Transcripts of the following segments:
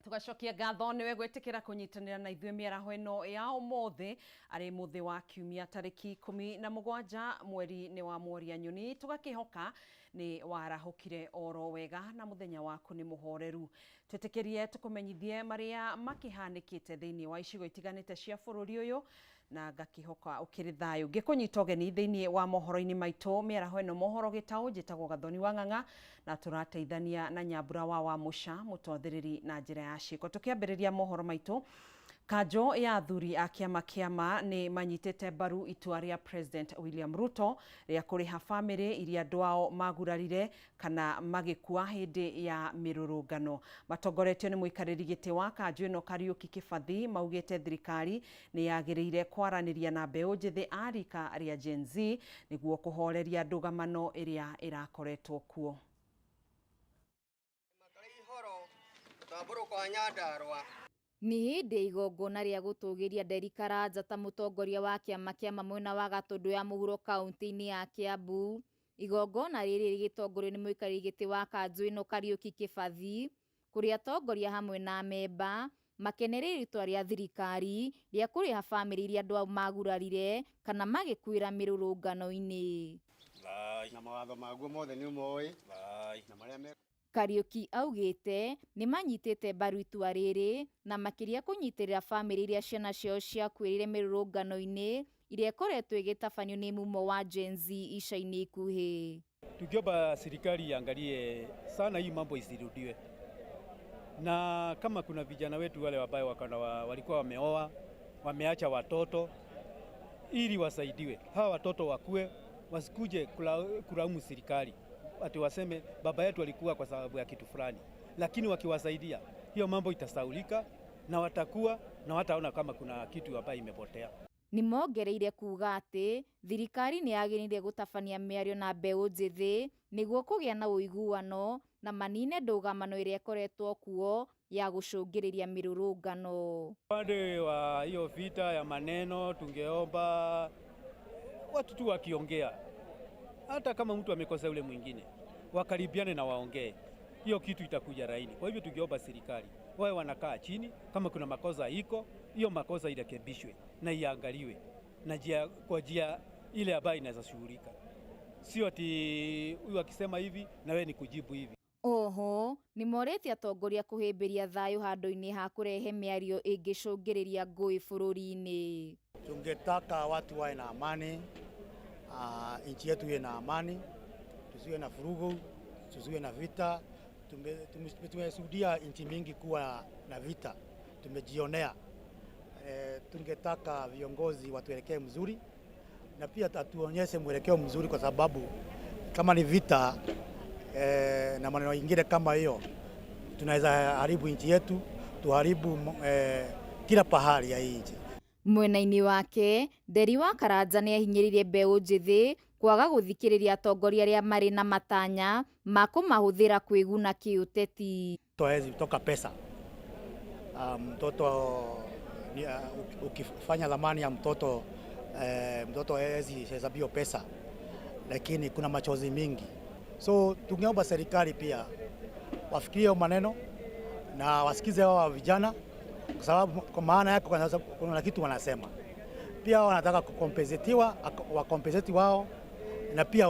Tugacokia ngatho niwe gwitikira kunyitanira na ithuĩ mĩaraho ĩno ya ũmũthĩ, arĩ mũthĩ wa kiumia tarĩki 17 mweri nĩ wa Mworia Nyoni. Tũgakĩhoka nĩ warahũkire oro wega na mũthenya waku nĩ mũhoreru. Twĩtĩkĩrie tũkũmenyithie marĩa makĩhanĩkĩte thĩinĩ wa icigo itiganĩte cia bũrũri ũyũ, na ngakĩhoka ũkĩrĩ thayũ. Ngĩkũnyita ũgeni thĩinĩ wa mohoro-inĩ maitũ mĩaraho ĩno, mohoro gĩtaũ. Njĩtagwo Gathoni wa Ng'ang'a na tũrateithania na Nyambura wa Wamũca mũtwathĩrĩri na njĩra ya ciĩko. Tũkĩambĩrĩria mohoro maitũ, kanjũ ya athuri a kĩama kĩama nĩ manyitĩte mbaru itua rĩa President William Ruto rĩa kũrĩha bamĩrĩ iria andũ ao magurarire kana magĩkua hĩndĩ ya mĩrũrũngano. Matongoretio nĩ mũikarĩri gĩtĩ wa kanjũ ĩno Kariũki Kĩbathi, maugĩte thirikari nĩ yagĩrĩire kwaranĩria na mbeũ njĩthĩ a rika rĩa Gen Z nĩguo kũhoreria ndũgamano ĩrĩa ĩrakoretwo kuo. Nĩ hĩndĩ ya igongona rĩa gũtũgĩria Nderi Karanja ta mũtongoria wa kĩama kĩa mwena wa Gatũndũ ya mũhuro kaunti-inĩ ya Kiambu. Igongona rĩrĩ rĩgĩtongorio nĩ mũikarĩri gĩtĩ wa kanjũ ĩno Kariũki Kĩbathi, kũrĩa atongoria hamwe na amemba makenereire itua rĩa thirikari rĩa kũrĩha bamĩrĩ iria andũ ao magurarire kana magĩkuĩra mĩrũrũngano-inĩ. Na mawatho maguo mothe nĩ ũmoĩ na marĩa me Kariũki augĩte nĩ manyitĩte mbaru itua rĩrĩ na makĩria kũnyitĩrĩra bamĩrĩ iria ciana ciao ciakuĩrĩire mĩrũrũngano-inĩ ĩrĩa ĩkoretwo ĩgĩtabanio nĩ mumo wa Gen Z ica-inĩ ikuhĩ. Tukiomba serikali iangalie sana hii mambo isirudiwe, na kama kuna vijana wetu wale ambao walikuwa wameoa, wameacha watoto, ili wasaidiwe hawa watoto wakue, wasikuje kulaumu serikali ati waseme baba yetu alikuwa kwa sababu ya kitu fulani, lakini wakiwasaidia hiyo mambo itasaulika na watakuwa na wataona kama kuna kitu ambayo imepotea. Nĩ mongereire kuga atĩ thirikari nĩ yagĩrĩire gũtabania mĩario na mbeũ njĩthĩ nĩguo kũgĩa na ũiguano na manine ndũgamano ĩrĩa ĩkoretwo kuo ya gũcũngĩrĩria mĩrũrũngano. Upande wa hiyo vita ya maneno, tungeomba watu tu wakiongea, hata kama mtu amekosa yule mwingine, wakaribiane na waongee, hiyo kitu itakuja laini. Kwa hivyo tungeomba serikali wawe wanakaa chini, kama kuna makosa iko, hiyo makosa irekebishwe na iangaliwe na jia, kwa njia ile ambayo inaweza shughulika, sio ati huyu akisema hivi na wewe ni kujibu hivi. Oho nĩ morĩtie atongoria kũhĩmbĩria thayũ handũ-inĩ ha kũrehe mĩario ĩngĩcũngĩrĩria ngũĩ bũrũri-inĩ. Tungetaka watu wawe na amani, nchi yetu iwe na amani, tusiwe na furugu, tusiwe na vita. Tumeshuhudia nchi mingi kuwa na vita, tumejionea. Tungetaka viongozi watuelekee mzuri na pia tatuonyeshe mwelekeo mzuri, kwa sababu kama ni vita na maneno ingine kama hiyo, tunaweza haribu nchi yetu, tuharibu kila pahali ya hii nchi. Mwena-inĩ wake, Nderi wa Karanja nĩ ahinyĩrĩirie mbeũ njĩthĩ kwaga gũthikĩrĩria atongoria arĩa marĩ na matanya ma kũmahũthĩra kwĩguna kĩũteti. Mtoto hawezi toka pesa. Mtoto ni, ukifanya thamani ya mtoto, mtoto hawezi hesabiwa pesa, lakini kuna machozi mingi. So tungeomba serikali pia wafikirie maneno na wasikize hao vijana, kwa sababu kwa maana yako kuna kitu wanasema. Pia wanataka kukompensetiwa, wakompenseti wao na pia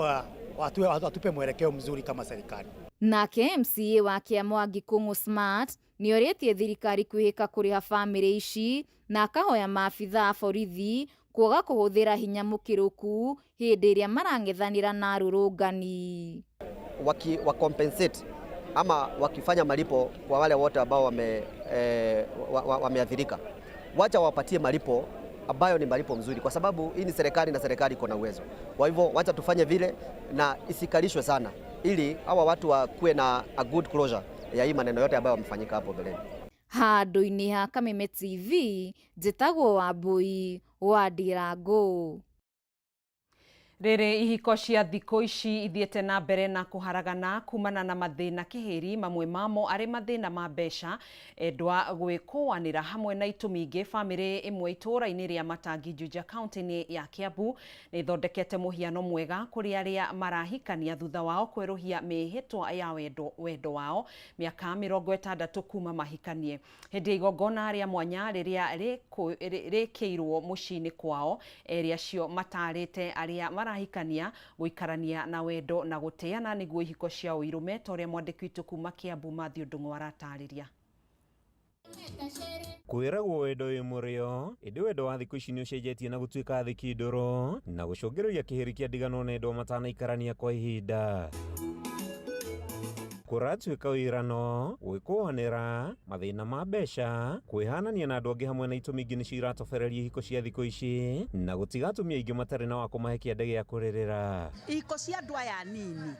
watupe mwelekeo mzuri kama serikali. Nake MCA wa Kĩamwangi Kũng'ũ Smart nĩ orĩtie thirikari kwĩhĩka kũrĩha bamĩrĩ ici na akahoya maabithaa a borithi kwaga kũhũthĩra hinya mũkĩrũku hĩndĩ ĩrĩa marang'ethanĩra na arũrũngani. Waki, wa compensate ama wakifanya malipo kwa wale wote ambao wameathirika, wacha wapatie malipo ambayo ni malipo mzuri, kwa sababu hii ni serikali na serikali iko na uwezo. Kwa hivyo wacha tufanye vile na isikalishwe sana, ili hawa watu wakuwe na a good closure ya hii maneno yote ambayo wamefanyika hapo mbeleni. Handũ-inĩ ha Kameme TV, njĩtagwo Wambui wa Ndirango. Rĩrĩ ihiko cia thikũ ici ithiĩte na mbere na kũharagana kumana na mathĩna kĩhĩri, mamwe mamo arĩ mathĩna ma mbeca, endwa gwĩkũanĩra hamwe na itũmi ingĩ. Bamĩrĩ ĩmwe itũũra-inĩ rĩa Matangi, Juja, kaunti-inĩ ya Kiambu nĩ ĩthondekete mũhiano mwega kũrĩ arĩa marahikania thutha wao kwerũhia mĩhĩtwa ya wendo wao mĩaka 60 kuma mahikanie. Hĩndĩ ya igongona rĩa mwanya rĩrĩa rĩkĩirwo mũciĩ-inĩ kwao, erĩ acio matarĩte arĩa marahikania gũikarania na wendo na gũtĩana nĩguo ihiko ciao irũme, ta ũrĩa mwandĩki witũ kuma Kiambu Mathew Ndung'u aratarĩria. Kwĩragwo wendo wĩ mũrĩo, ĩndĩ wendo wa thikũ ici nĩ ũcenjetie na gũtuĩka thiki ndũrũ na gũcũngĩrĩria kĩhĩri kĩa ndigano na endwa matanaikarania kwa ihinda. Kũratuĩka wĩrano, gwĩkũanĩra, mathĩna ma mbeca, kwĩhanania na andũ angĩ hamwe na itũmi ingĩ nĩcio iratobereria ihiko cia thikũ ici na gũtiga atumia aingĩ matarĩ na wa kũmahe kĩande gĩa kũrĩrĩra. Ihiko cia andũ aya anini,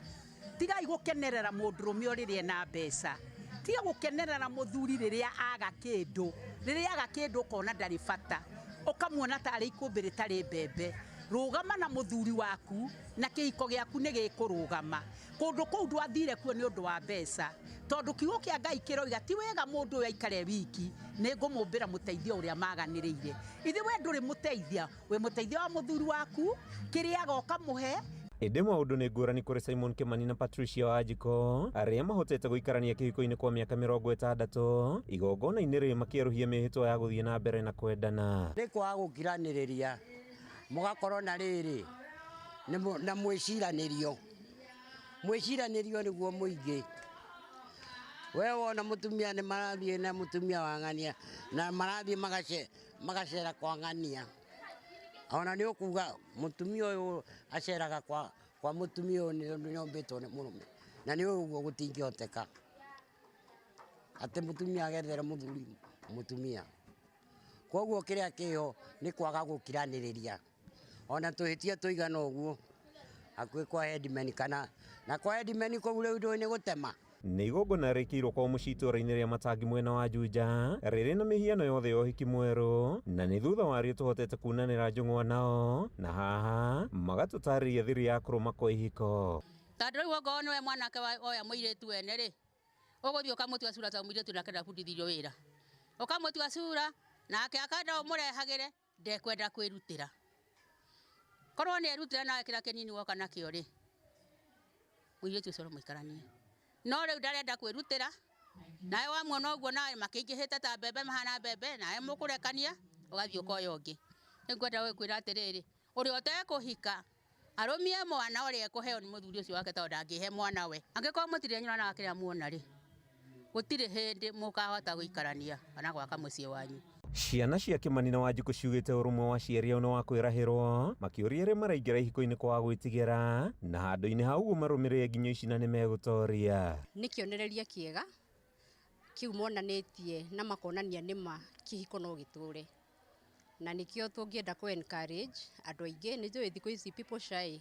tigai gũkenerera mũndũrũme o rĩrĩa ena mbeca, tiga gũkenerera mũthuri rĩrĩa aga kĩndũ, rĩrĩa aga kĩndũ ũkona ndarĩ bata, ũkamuona tarĩ ikũmbĩ rĩtarĩ mbembe. Rũgama na mũthuri waku na kĩhiko gĩaku nĩ gĩkũrũgama. Kũndũ kũu ndwathire kuo nĩ ũndũ wa mbeca, tondũ kiugo kĩa Ngai kĩroiga ti wega mũndũ ũyũ aikare wiki, nĩ ngũmũmbĩra mũteithio ũrĩa maganĩrĩire. Ithe we ndũrĩ mũteithia, wĩ mũteithia wa mũthuri waku, kĩrĩa agoka mũhe. Ĩndĩ maũndũ nĩ ngũrani kũrĩ Simon Kimani na Patricia Wanjikũ arĩa mahotete gũikarania kĩhiko-inĩ kwa mĩaka 60 igongona-inĩ rĩrĩ makĩerũhia mĩhĩtwa ya gũthiĩ na mbere na kwendana. Nĩ kwaga gũkiranĩrĩria, mũgakorwo na rĩrĩ na mwĩciranĩrio, mwĩciranĩrio nĩguo mũingĩ. We wona mũtumia nĩ marathiĩ na mũtumia wa ng'ania na marathiĩ magacera kwa ng'ania, ona nĩ ũkuga mũtumia ũyũ aceraga kwa mũtumia ũyũ nĩ ombĩtwo nĩ mũrũme, na nĩ ũguo gũtingĩhoteka atĩ mũtumia agethere mũthuri mũtumia. Koguo kĩrĩa kĩho nĩ kwaga gũkiranĩrĩria, ona tũhĩtia tũigana ũguo hakuhĩ kwa headman kana na kwa headman kũu rĩu ndũĩ nĩ gũtema. Nĩ igongona rĩkĩirwo kwao mũciĩ itũũra-inĩ rĩa Matangi mwena wa Juja rĩrĩ na mĩhiano yothe ya ũhiki mwerũ, na nĩ thutha warĩo tũhotete kunanĩra njũng'wa nao, na haha magatũtarĩria thiri ya kũrũma kwa ihiko. Tondũ rĩu okorwo nĩwe mwanake oya mũirĩtu wene rĩ, ũgũthiĩ ũkamũtua cura tondũ mũirĩtu nake ndabundithirio wĩra, ũkamũtua cura nake akenda ũmũrehagĩre, ndekwenda kwĩrutĩra. Korwo nĩ erutĩra nawe kĩrĩa kĩnini woka nakĩo rĩ, mũirĩtu ũcio ũrũmũikaranie. No rĩu ndarenda kwĩrutĩra, nawe wamuona ũguo nawe makĩingĩhĩte ta mbembe mahana mbembe, nawe mũkũrekania ũgathiĩ ũkoya ũngĩ. Nĩngwenda gũkwĩra atĩrĩrĩ, ũrĩa ũtekũhika arũmie mwana ũrĩa ekũheo nĩ mũthuri ũcio wake, tondũ ndangĩhe mwana we. Angĩkorwo mũtirĩ kĩrĩa muona rĩ, gũtirĩ hĩndĩ mũkahota gũikarania kana gwaka mũciĩ wanyu. Ciana cia Kimani na Wanjikũ ciugĩte ũrũmwe wa aciari ao nĩ wa kwĩrahĩrwo, makĩũria arĩa maraingĩra ihiko-inĩ kwaga gwĩtigĩra, na handũ-inĩ ha ũguo marũmĩrĩre nginyo ici na nĩmegũtoria. Nĩ kĩonereria kĩega kĩu monanĩtie na makonania nĩma kĩhiko no gĩtũre, na nĩkĩo tũngĩenda kũ encourage andũ aingĩ. Nĩ njũĩ thikũ ici people shy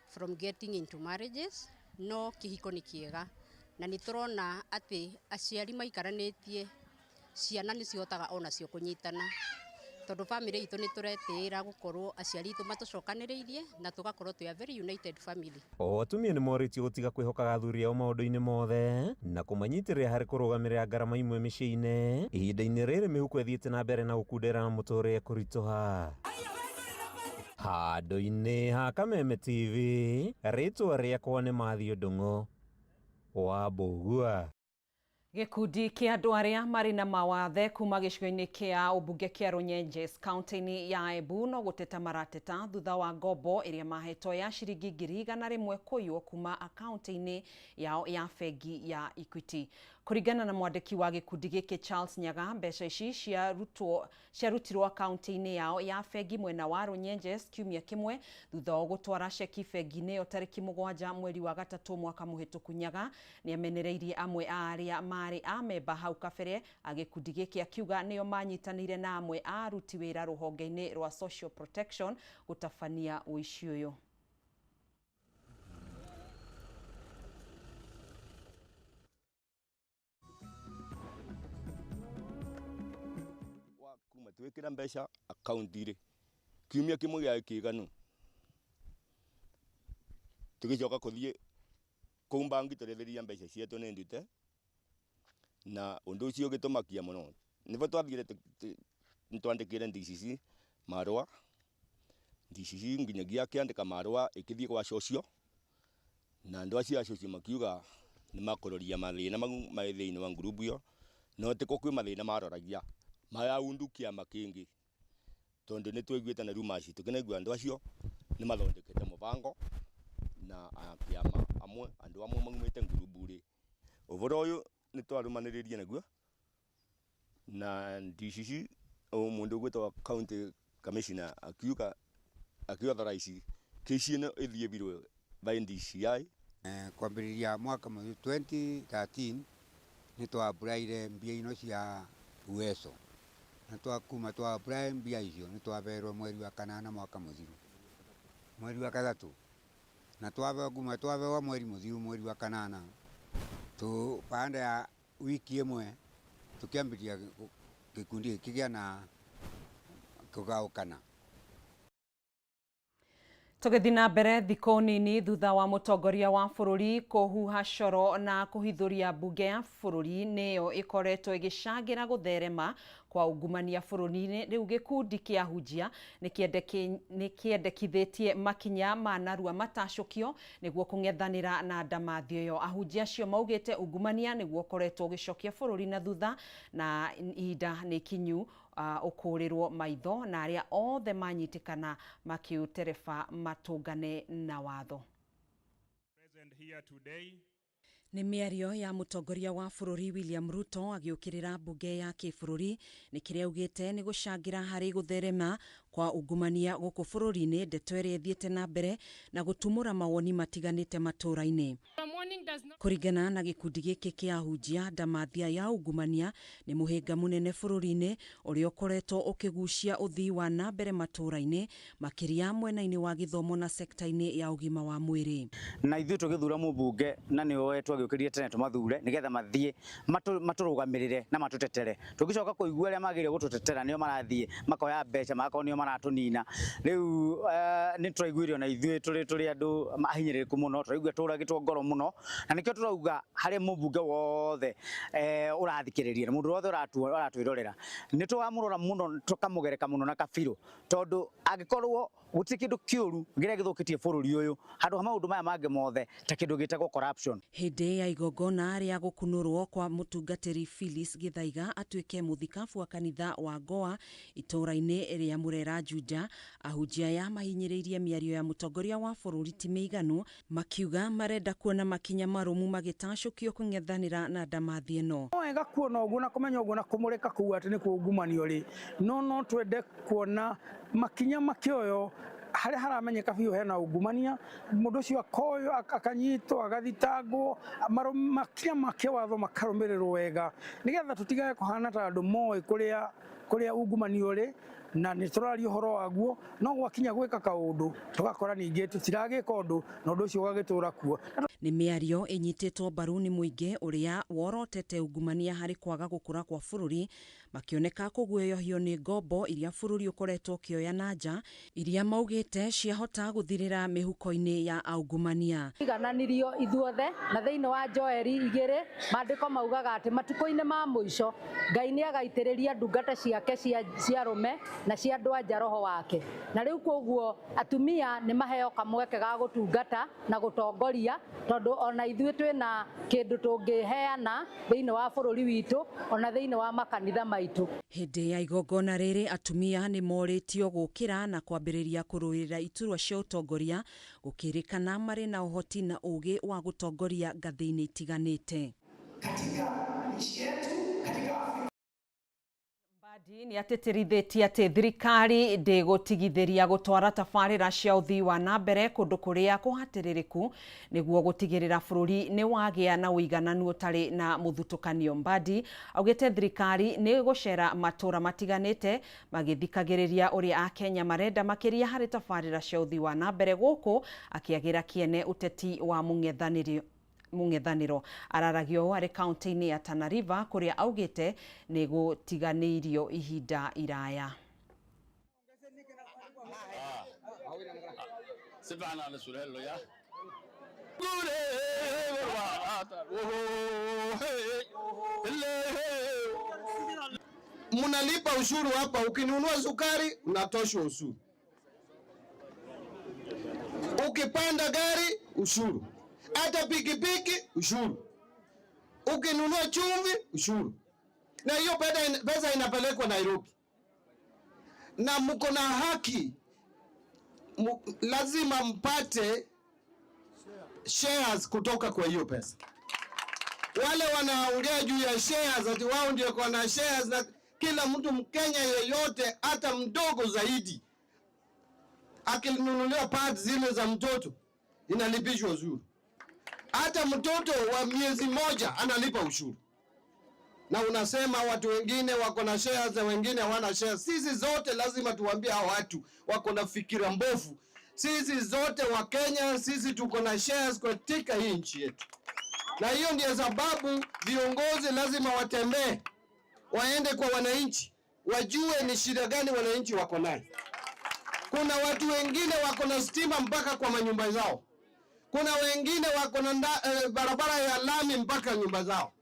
from getting into marriages, no kĩhiko nĩ kĩega, na nĩ tũrona atĩ aciari maikaranĩtie ciana nĩ cihotaga onacio kũnyitana, tondũ family itũ nĩ tũretĩĩra gũkorwo aciari itũ matũcokanĩrĩirie na tũgakorwo twĩ a very united family. O atumia nĩ morĩtio gũtiga kwĩhokaga athuri ao maũndũ-inĩ mothe na kũmanyitĩrĩra harĩ kũrũgamĩrĩra ngarama imwe mĩciĩ-inĩ. Ihinda-inĩ rĩrĩ mĩhuko ĩthiĩte na mbere na gũkundera na mũtũrĩre kũritũha. Handũ-inĩ ha Kameme TV, rĩtwa rĩakwa nĩ Mathew Ndung'u wa Mbũgua. Gĩkundi kĩa andũ arĩa marĩ na mawathe kuma gĩcigo-inĩ kĩa ũmbunge kĩa Runyenjes kaunti-inĩ ya Embu no gũteta marateta thutha wa ngombo ĩrĩa mahetwo ya ciringi 100,000 kũiywo kuma akaunti-inĩ yao ya bengi ya Equity. Kũringana na mwandĩki wa gĩkundi gĩkĩ Charles Nyaga, mbeca ici ciarutirwo akaunti-inĩ yao ya bengi mwena wa Runyenjes kiumia kĩmwe thutha wa gũtwara ceki bengi-inĩ ĩyo tarĩki 7 mweri wa 3 mwaka mũhĩtũku. Nyaga nĩamenereirie amwe a arĩa marĩ amemba hau kabere a gĩkundi gĩkĩ akiuga nĩo manyitanĩire na amwe a aruti wĩra rũhonge-inĩ rwa Social Protection gũtabania ũici ũyũ. Kuma twikira mbeca akaunti-rĩ, kiumia kĩmwe gĩa kĩiganu. Tugicoka kuthie kuu bangi turithiria mbeca cietu ni ndute na undu ucio ugitumakia muno. Nivo twathire twandikire DCC marua, DCC nginyagia akiandika marua ikithie gwa cocio na andu acio a cocio makiuga ni makuroria mathina mau mai thiini wa ngurubu iyo, no ti kwi mathina maroragia maya undu kiama kingi tondu ni twiguite na rumors tukinaigua andu acio ni mathondekete mubango na kiama amwe andu amwe maumite ngurubu ri. Uvoro uyu ni twarumaniririe naguo na DCC o mundu ugwitwo county commissioner akiuga akiauthorize kesi ino ithie birwe by DCI. Kwambiriria mwaka 2013 ni twapuraire mbia ino cia Uwezo na twakuma twapuraire mbia icio ni twaberwo mweri wa kanana mwaka muthiru, mweri wa kathatu, na twabewa kuma twabewa mweri muthiru mweri wa kanana tu baada ya wiki imwe tukiambiria gikundi kigia na kugaukana. Tũgĩthiĩ na mbere thikũ nini thutha wa mũtongoria wa bũrũri kũhuha coro na kũhithũria mbunge ya bũrũri nĩyo ĩkoretwo ĩgĩcangĩra gũtherema kwa ungumania bũrũri-inĩ. Rĩu gĩkundi kĩa ahunjia nĩkĩendekithĩtie makinya ma narua matacũkio nĩguo kũng'ethanĩra na ndamathio ĩyo. Ahunjia acio maugĩte ungumania nĩguo ũkoretwo ũgĩcokia bũrũri na thutha na ihinda nĩ ikinyu ũkũrĩrwo maitho na arĩa othe manyitĩkana makiutereba matũngane na watho. Nĩ mĩario ya mũtongoria wa bũrũri William Ruto agĩũkĩrĩra mbunge ya kĩbũrũri nĩ kĩrĩa augĩte nĩ gũcangĩra harĩ gũtherema kwa ungumania gũkũ bũrũri-inĩ, ndeto ĩrĩa ĩthiĩte na mbere na gũtumũra mawoni matiganĩte matũũra-inĩ. Kũringana na gĩkundi gĩkĩ kĩa ahunjia, ndamathia ya ungumania nĩ mũhĩnga mũnene bũrũri-inĩ ũrĩa ũkoretwo ũkĩgucia ũthii wa na mbere matũũra-inĩ, makĩria mwena-inĩ wa gĩthomo na sekta-inĩ ya ũgima wa mwĩrĩ. Na ithuĩ tũgĩthura mũmbunge na nĩwe twagĩũkĩrire tene tũmathure nĩgetha mathiĩ matũrũgamĩrĩre na matũtetere. Tũgĩcoka kũigua arĩa magĩrĩire gũtũtetera nĩo marathiĩ makoya mbeca magakorwo nĩo maratũnina. Rĩu nĩ tũraiguire ona ithuĩ tũrĩ andũ ahinyĩrĩrĩku mũno, tũraigua tũragĩtwo ngoro mũno, na nĩkĩo tũrauga harĩ mũmbunge wothe ũrathikĩrĩria na mũndũ wothe ũratwĩrorera nĩ tũramũrora mũno tũkamũgereka mũno na kabirũ, tondũ angĩkorwo gũtirĩ kĩndũ kĩũru kĩrĩa gĩthũkĩtie bũrũri ũyũ handũ ha maũndũ maya mangĩ mothe ta kĩndũ gĩtagwo corruption. Hĩndĩ ya igongona rĩa gũkunũrwo kwa mũtungatĩri Phyllis Gĩthaiga atuĩke mũthikabu wa kanitha wa Goa itũũra-inĩ rĩa Murera Juja, ahunjia aya mahinyĩrĩirie mĩario ya mũtongoria wa bũrũri ti mĩiganu, makiuga marenda kuona makinya marũmu magĩtacũkio kũng'ethanĩra na ndamathi ĩno. No wega kuona ũguo na kũmenya ũguo na kũmũrĩka kũu atĩ nĩ kuungumanio rĩ, no twende kuona makinya makĩoyo harĩa haramenyeka biũ hena ungumania, mũndũ ũcio akoywo akanyitwo agathitangwo, makinya ma kĩwatho makarũmĩrĩrwo wega nĩgetha tũtigage kũhana ta andũ moĩ kũrĩa ungumania ũrĩ na nĩ tũraria ũhoro waguo, no gwakinya gwĩka kaũndũ tũgakora ningĩ tũtiragĩka ũndũ na ũndũ ũcio ũgagĩtũra kuo. Nĩ mĩario ĩnyitĩtwo mbaru nĩ mũingĩ ũrĩa worotete ungumania harĩ kwaga gũkũra kwa bũrũri, makĩoneka kũguoyohio nĩ ngombo iria bũrũri ũkoretwo ũkĩoya na nja, iria maugĩte ciahota gũthirĩra mĩhuko-inĩ ya aungumania. Igananirio ithuothe na thĩinĩ wa Joeli 2 maandĩko maugaga atĩ matukũ-inĩ ma mũico Ngai nĩ agaitĩrĩria ndungata ciake cia arũme na cia andũ a nja roho wake, na rĩu koguo atumia nĩ maheo kamweke ga gũtungata na gũtongoria, tondũ ona ithuĩ twĩna kĩndũ tũngĩheana thĩinĩ wa bũrũri witũ ona thĩinĩ wa makanitha maitũ. Hĩndĩ ya igongona rĩrĩ atumia nĩ morĩtio gũkĩra na kwambĩrĩria kũrũĩrĩra iturwa cia ũtongoria, gũkĩrĩkana marĩ na ũhoti na ũgĩ wa gũtongoria ngathĩ-inĩ itiganĩte. Katika nchi yetu, katika Afrika Mbadi nĩ atĩtĩrithĩtie atĩ thirikari ndĩgũtigithĩria gũtwara tabarĩra cia ũthii wa na mbere kũndũ kũrĩa kũhatĩrĩrĩku nĩguo gũtigĩrĩra bũrũri nĩ wagĩa na ũigananu ũtarĩ na mũthutũkanio. Mbadi augĩte thirikari nĩ gũcera matũũra matiganĩte magĩthikagĩrĩria ũrĩa Akenya marenda makĩria harĩ tabarĩra cia ũthii wa na mbere gũkũ akĩagĩra kĩene ũteti wa mũng'ethanĩro. Araragio ũũ arĩ kaunti-inĩ ya Tana River kũrĩa augĩte nĩ gũtiganĩirio ihinda iraya. Mnalipa ushuru hapa. Ukinunua sukari unatoshwa ushuru, ukipanda gari ushuru, hata pikipiki ushuru, ukinunua chumvi ushuru, na hiyo pesa inapelekwa Nairobi, na mko na haki, lazima mpate shares kutoka kwa hiyo pesa. Wale wanaongea juu ya shares ati wao ndio kwa shares, na kila mtu Mkenya yeyote hata mdogo zaidi akinunuliwa pads zile za mtoto inalipishwa ushuru. Hata mtoto wa miezi moja analipa ushuru, na unasema watu wengine wako na shares na wengine hawana shares. Sisi zote lazima tuwaambie hao watu wako na fikira mbovu. Sisi zote wa Kenya, sisi tuko na shares katika hii nchi yetu, na hiyo ndio sababu viongozi lazima watembee, waende kwa wananchi, wajue ni shida gani wananchi wako nayo. Kuna watu wengine wako na stima mpaka kwa manyumba zao, kuna wengine wako na barabara ya lami mpaka nyumba zao,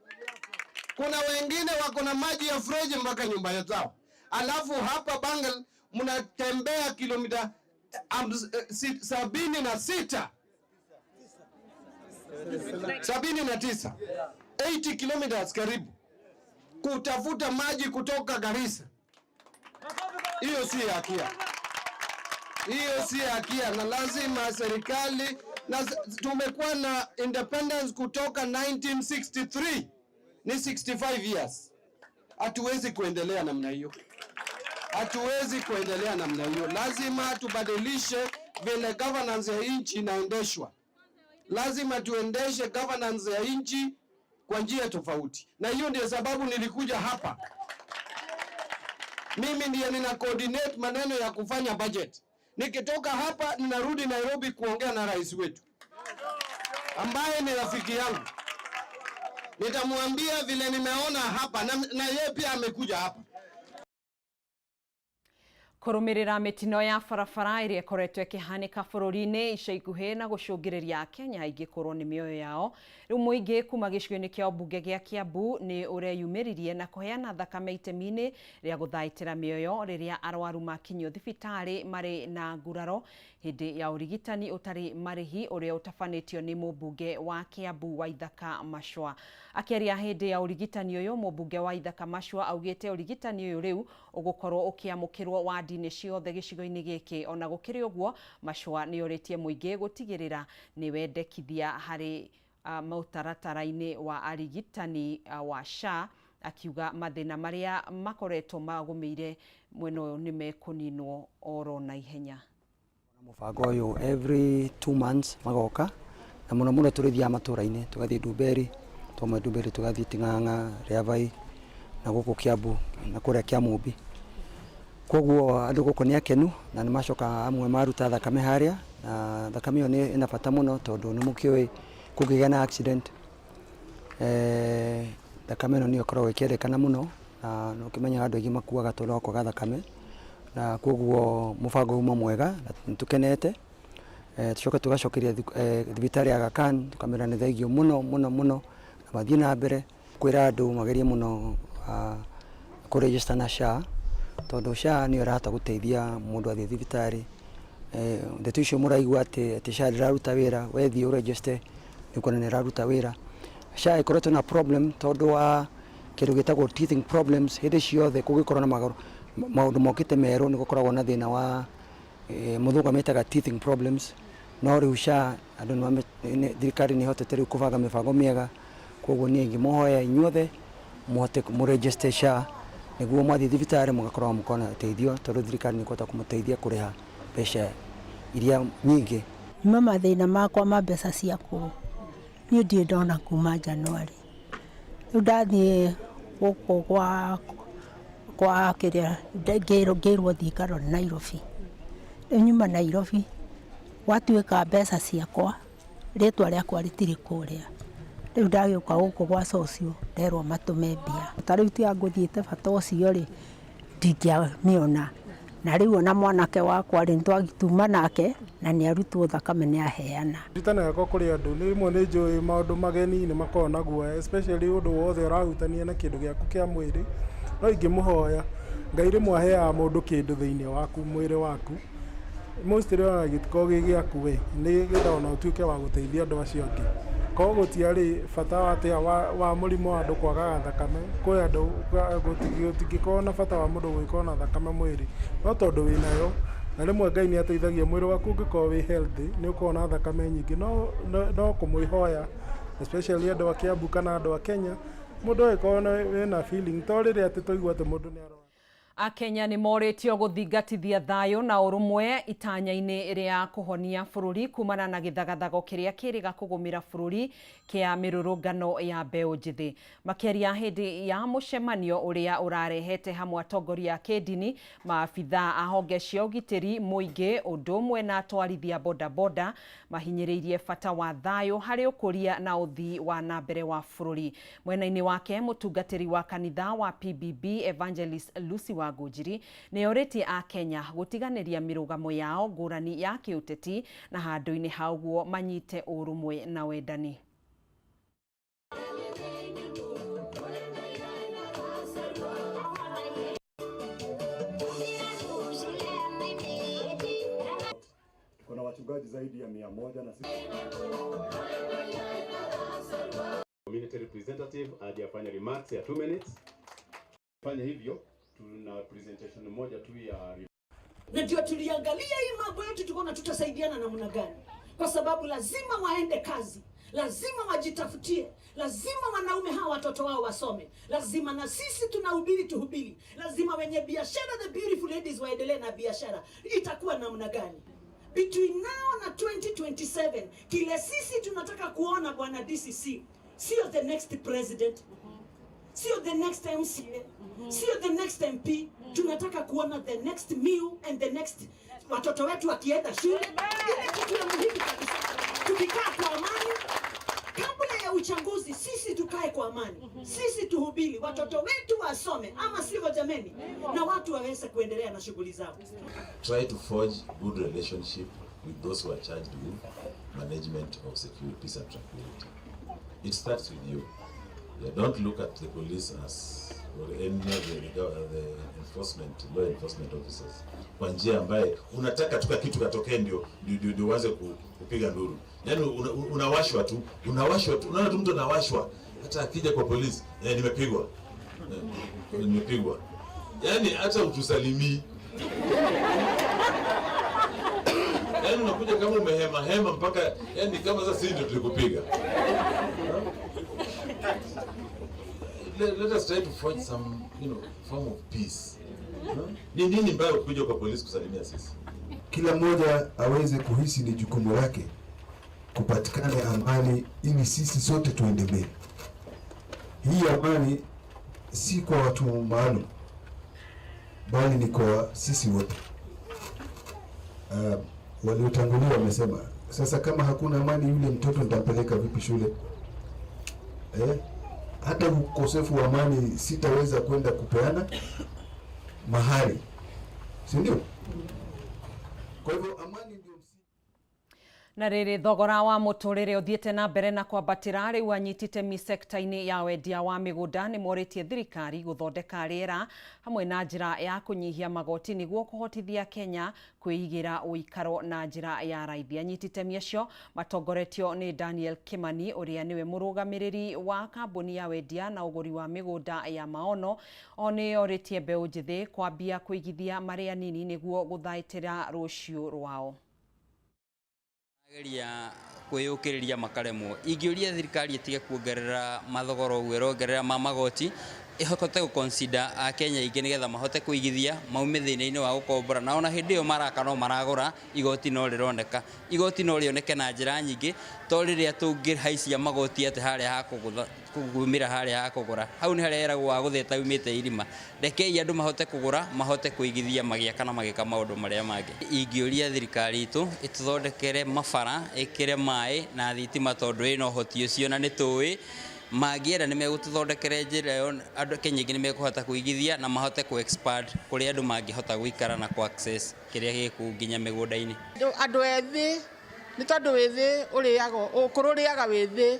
kuna wengine wako na maji ya freji mpaka nyumba zao. Alafu hapa Bangal mnatembea kilomita 76 79 80 kilometers karibu kutafuta maji kutoka Garissa. Hiyo si hakia, hiyo si hakia, na lazima serikali na tumekuwa na independence kutoka 1963 ni 65 years. Hatuwezi kuendelea namna hiyo, hatuwezi kuendelea namna hiyo. Lazima tubadilishe vile governance ya nchi inaendeshwa. Lazima tuendeshe governance ya nchi kwa njia tofauti, na hiyo ndio sababu nilikuja hapa. Mimi ndiye nina coordinate maneno ya kufanya budget. Nikitoka hapa ninarudi Nairobi kuongea na rais wetu ambaye ni rafiki yangu. Nitamwambia vile nimeona hapa na yeye pia amekuja hapa. Kũrũmĩrĩra mĩtino ya barabara ĩrĩa ĩkoretwo ĩkĩhanĩka bũrũri-inĩ ica ikuhĩ na gũcũngĩrĩria Akenya aingĩ kũrwo nĩ mĩoyo yao, rĩu mũingĩ kuma gĩcigo-inĩ kĩa ũmbunge gĩa Kiambu nĩ ũreyumĩririe na kũheana thakame itemi-inĩ rĩa gũthaitĩra mĩoyo rĩrĩa arwaru makinyio thibitarĩ marĩ na nguraro hĩndĩ ya ũrigitani ũtarĩ marĩhi ũrĩa ũtabanĩtio nĩ mũmbunge wa Kiambu Waithaka Machua. Akĩaria hĩndĩ ya ũrigitani ũyũ, mũmbunge Waithaka Machua augĩte ũrigitani ũyũ rĩu ũgũkorwo ũkĩamũkĩrwo wandi-inĩ ciothe gĩcigo-inĩ gĩkĩ. Ona gũkĩrĩ ũguo, Machua nĩ orĩtie mũingĩ gũtigĩrĩra nĩ wendekithia harĩ mũtaratara-inĩ wa arigitani wa SHA, akiuga mathĩna marĩa makoretwo magũmĩire mwena ũyũ nĩ mekũninwo oro na ihenya. Mũbango ũyũ every 2 months magoka, na mũno mũno tũrĩthiaga matũra-inĩ, tũgathiĩ Ndumberi, twauma Ndumberi tũgathiĩ Ting'ang'a, Rĩavai na gũkũ Kiambu na kũrĩa Kĩamũmbi. Koguo andũ gũkũ nĩ akenu na nĩ macoka amwe maruta thakame harĩa, na thakame ĩyo nĩ ĩna bata mũno tondũ nĩ mũkĩũĩ kũngĩgĩa na accident, thakame ĩno nĩyo ĩkoragwo ĩkĩendekana mũno, na nĩ ũkĩmenyaga andũ aingĩ makuaga tondũ wa kwaga thakame, na koguo mũbango uma mwega na nĩ tũkenete. Tucoke tũgacokeria thibitarĩ ya Aga Khan tũkamĩra nĩ thengio mũno mũno mũno na mathiĩ na mbere kwĩra andũ magerie mũno kũ register na SHA tondũ SHA nĩyo ĩrahota gũteithia mũndũ athiĩ thibitarĩ. Ndeto icio mũraigua atĩ SHA ndĩraruta wĩra, we thiĩ ũ register nĩ ũkuona nĩ ĩraruta wĩra. SHA ĩkoretwo na problem tondũ wa kĩndũ gĩtagwo teething problems. Hĩndĩ ciothe kũngĩkorwo na maũndũ mokĩte merũ nĩ gũkoragwo na thĩna wa mũthũngũ amĩtaga teething problems, no rĩu SHA andũ thirikari nĩ ĩhotete rĩu kũbanga mĩbango mĩega. Koguo niĩ ingĩmũhoya inyuothe mũhote mũregister SHA nĩguo mwathiĩ thibitarĩ mũgakorwo mũkona ũteithio tondũ thirikari nĩ ĩkũhota kũmũteithia kũrĩha mbeca iria nyingĩ. Nyuma mathĩna makwa ma mbeca cia kũu niĩ ndirĩ ndona kuma January. Rĩu ndathiĩ gũkũ kwa kĩrĩa ngĩrwo thiĩ ngarore Nairobi. Rĩu nyuma Nairobi gwatuĩka mbeca ciakwa rĩtwa rĩakwa rĩtirĩ kũrĩa. Rĩu ndagĩũka gũkũ gwa socio nderwo matũme mbia. Ta rĩu tiga ngũthiĩte bata ũcio rĩ ndingĩamĩona. Na rĩu ona mwanake wakwa rĩ, nĩtwagĩtuma nake na nĩ arutwo thakame nĩ aheana. Ririkana yakwa kũrĩ andũ nĩ rĩmwe nĩ njũĩ maũndũ mageni nĩ makoragwo na guoya, especially ũndũ wothe ũrahutania na kĩndũ gĩaku kĩa mwĩrĩ. No ingĩmũhoya, Ngai rĩmwe aheaga mũndũ kĩndũ thĩinĩ waku, mwĩrĩ waku, mostly ona gĩtikoragwo gĩ gĩaku we, nĩgetha ona ũtuĩke wa gũteithia andũ acio angĩ. Korwo gũtiarĩ bata wa atĩa wa mũrimũ wa andũ kwagaga thakame, kwĩ andũ gũtingĩkorwo na bata wa mũndũ gũgĩkorwo na thakame mwĩrĩ, no tondũ wĩnayo, na rĩmwe Ngai nĩ ateithagia mwĩrĩ waku ũngĩkorwo wĩ healthy, nĩ ũkoragwo na thakame nyingĩ, no kũmwĩhoya, especially andũ a Kiambu kana andũ a Kenya, mũndũ agĩkorwo wĩna feeling, to rĩrĩa atĩ twaigua atĩ mũndũ nĩ arwara. Akenya nĩ morĩtio gũthingatithia thayũ na ũrũmwe itanya-inĩ rĩa kũhonia bũrũri kumana na gĩthagathago kĩrĩa kĩrĩga kũgũmĩra bũrũri kĩa mĩrũrũngano ya mbeũ njĩthĩ. Makĩaria hĩndĩ ya mũcemanio ũrĩa ũrarehete hamwe atongoria a kĩndini, maabithaa a honge cia ũgitĩri mũingĩ ũndũ ũmwe na atwarithia bodaboda, mahinyĩrĩirie bata wa thayũ harĩ ũkũria na ũthii wa na mbere wa bũrũri. Mwena-inĩ wake, mũtungatĩri wa kanitha wa PBB Evangelist Lucy Wangũnjiri nĩ orĩtie Akenya gũtiganĩria mĩrũgamo yao ngũrani ya kĩũteti na handũ-inĩ ha ũguo manyite ũrũmwe na wendani. Kuna wachungaji zaidi ya 106. Community representative aje afanye remarks ya 2 minutes. Fanya hivyo, tuna presentation moja tu ya Na ndio tuliangalia hii mambo yetu, tukaona tutasaidiana namna gani, kwa sababu lazima waende kazi, lazima wajitafutie, lazima wanaume hawa watoto wao wasome, lazima na sisi tunahubiri tuhubiri, lazima wenye biashara, the beautiful ladies, waendelee na biashara. Itakuwa namna gani between now na 2027? Kile sisi tunataka kuona, bwana DCC, sio the next president, sio the next MCA, sio the next MP. Tunataka kuona the next meal and the next watoto wetu wakienda shule. Ile kitu ya muhimu kabisa, tukikaa kwa amani kabla ya uchaguzi, sisi tukae kwa amani, sisi tuhubiri, watoto wetu wasome, ama sivyo jameni, na watu waweze kuendelea na shughuli zao. Try to forge good relationship with those who are charged with management of security, peace and tranquility. It starts with you. Yeah, don't look at the police as or any of the enforcement, law enforcement officers kwa njia ambaye unataka tu kitu katokee ndio uanze kupiga nduru. Yaani unawashwa tu, unawashwa tu, unaona tu mtu anawashwa, hata akija kwa polisi, nimepigwa. Nimepigwa. Yaani hata utusalimii. Yaani unakuja kama umehema hema mpaka yaani kama sasa sisi ndio tulikupiga. Let us try to forge some form of peace. Ni nini mbaya kuja kwa polisi kusalimia sisi? Kila mmoja aweze kuhisi ni jukumu lake kupatikane amani ili sisi sote tuende mbele. Hii amani si kwa watu maalum, bali ni kwa sisi wote. Waliotangulia wamesema, sasa kama hakuna amani, yule mtoto nitampeleka vipi shule? Hata ukosefu wa amani sitaweza kwenda kupeana mahari, si ndio? Kwa hivyo amani ndio. Na rĩrĩ, thogora wa mũtũrĩre ũthiĩte na mbere na kwambatĩra, rĩu anyiti itemi sekta-inĩ ya wendia wa mĩgũnda nĩ morĩtie thirikari gũthondeka rĩera hamwe na njĩra ya kũnyihia magoti nĩguo kũhotithia Kenya kwĩigĩra ũikaro na njĩra ya raithi. Anyiti itemi acio matongoretio nĩ Daniel Kimani ũrĩa nĩwe mũrũgamĩrĩri wa kambuni ya wendia na ũgũri wa mĩgũnda ya Maono. O nĩ orĩtie mbeũ njĩthĩ kwambia kũigithia marĩ anini nĩguo gũthaitĩra rũciũ rwao. Geria kwĩyũkĩrĩria makaremwo. Ingĩũria thirikari ĩtige kuongerera mathogora ũguo ĩrongerera ma magoti, ĩhote gũ consider Akenya aingĩ nĩgetha mahote kũigithia maume thĩna-inĩ wa gũkombora, na ona hĩndĩ ĩyo maraka no maragũra, igoti no rĩroneka. Igoti no rĩoneke na njĩra nyingĩ, to rĩrĩa tũngĩhaicia magoti atĩ harĩa ha kũgũtha, kũgũmĩra harĩa ha kũgũra. Hau nĩ harĩa heragwo wa gũtheta umĩte irima. Rekei andũ mahote kũgũra, mahote kũigithia magĩaka na magĩka maũndũ marĩa mangĩ. Ingĩũria thirikari itũ ĩtũthondekere mabara, ĩkĩre maĩ na thitima, tondũ ĩna ũhoti ũcio na nĩ tũĩ Mangĩenda nĩ megũtũthondekera njĩra ĩyo, andũ Kenya aingĩ nĩ mekũhota kũigithia na mahote kũ expand kũrĩa andũ mangĩhota gũikara na kũ access kĩrĩa gĩkũu nginya mĩgũnda-inĩ. Andũ ethĩ, nĩ tondũ wĩthĩ ũrĩaga, ũkũrũ ũrĩaga wĩthĩ,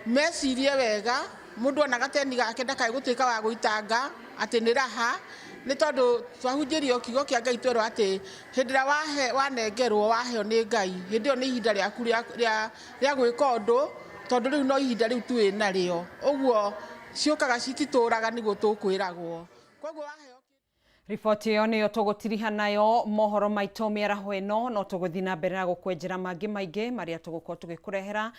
mecirie wega. Mũndũ ona gateni gake ndakae gũtuĩka wa gũitanga atĩ nĩ raha, nĩ tondũ twahunjĩrio kiugo kĩa Ngai, twerwo atĩ hĩndĩ ĩrĩa wahe wanengerwo, waheo nĩ Ngai, hĩndĩ ĩyo nĩ ihinda rĩaku rĩa gwĩka ũndũ, tondũ rĩu no ihinda rĩu tu wĩnarĩo. Ũguo ciũkaga cititũraga, nĩguo tũkwĩragwo. Koguo waheo Riboti ĩyo nĩyo tũgũtiriha nayo mohoro maitũ mĩaraho ĩno, no tũgũthiĩ na mbere na gũkwenjera mangĩ maingĩ marĩa tũgũkorwo tũgĩkũrehera.